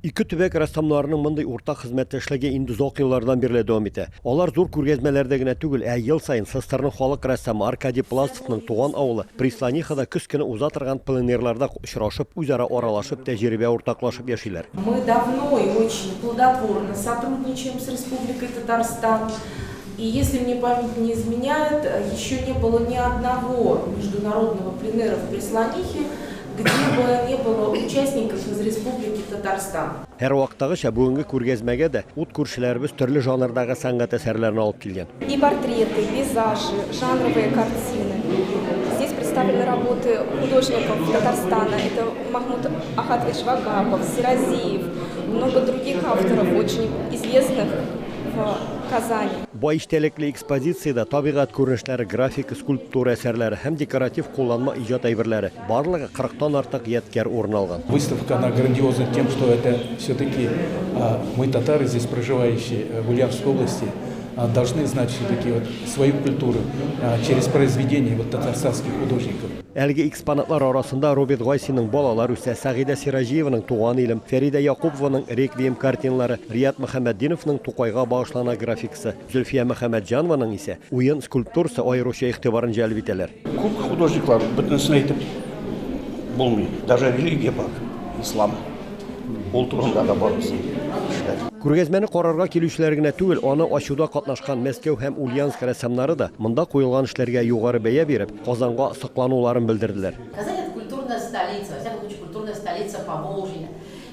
Ике төбәк рәссамнарының мондый уртак хезмәттәшлеге инде озак еллардан бирле дәвам итә. Алар зур күргәзмәләрдә генә түгел, ә ел саен СССРның халык рәссамы Аркадий Пластовның туган авылы Прислонихада көз көне уза торган пленэрларда очрашып, үзара аралашып, тәҗрибә уртаклашып яшиләр. Мы давно и очень плодотворно сотрудничаем с Республикой Татарстан. И если мне память не изменяет, еще не было ни одного международного пленэра в Прислонихе, где бы не было участников из Республики Татарстан. Һәрвакыттагыча, бүгенге күргәзмәгә дә ут күршеләребез төрле жанрдагы сәнгать әсәрләрен алып килгән. И портреты, пейзажи, жанровые картины. Здесь представлены работы художников Татарстана. Это Махмуд Ахатович Вагапов, Сиразиев, много других авторов, очень известных в Казани. Бай эчтәлекле экспозициядә табигать күренешләре, графика, скульптура әсәрләре һәм декоратив кулланма иҗат әйберләре, барлыгы кырыктан артык ядкәр урын алган. Выставка, она грандиозна тем, что это все-таки мы, татары, здесь проживающие в Ульяновской области, должны знать все-таки вот свою культуру через произведения вот татарстанских художников. Әлеге экспонатлар арасында Роберт Гайсинның Балалар үсә, Сәгыйдә Сираҗиеваның Туган илем, Фәридә Якупованың Реквием картиналары, Рият Мөхәммәтдиновның Тукайга багышлана графикасы, Зөлфия Мөхәммәтҗанованың исә Уен скульптурасы аеруча игътибарын җәлеп итәләр. Күп художниклар, бөтенесен әйтеп булмый. Даже религия бар, ислам. Ул турында да бар безнең эшләр. Күргәзмәне карарга килүчеләр генә түгел, аны ачуда катнашкан Мәскәү һәм Ульяновск рәссамнары да монда куелган эшләргә югары бәя биреп, Казанга соклануларын белдерделәр. Казань это культурная столица, во всяком случае, культурная столица Поволжья.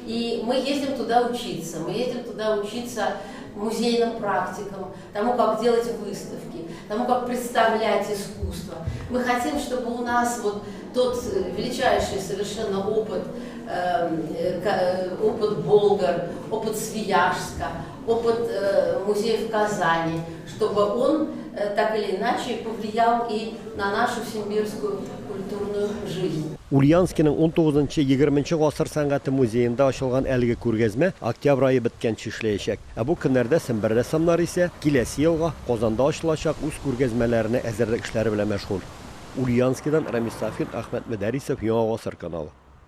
И мы ездим туда учиться, мы ездим туда учиться музейным практикам, тому, как делать выставки, тому, как представлять искусство. Мы хотим, чтобы у нас вот тот величайший совершенно опыт, опыт Болгар, опыт Свияжска, опыт музея в Казани, чтобы он так или иначе повлиял и на нашу симбирскую культурную жизнь. Ульяновскиның 19-20 гасыр сәнгате музеенда ачылган әлеге күргәзмә октябрь ае беткәнче эшләячәк. Ә бу көннәрдә Сембер рәссамнары исә киләсе елга Казанда ачылачак үз күргәзмәләренә әзерлек эшләре белән мәшгуль. Ульяновскидан Рамис Сафин, Әхмәт Мөдәрисов, Яңа Гасыр каналы.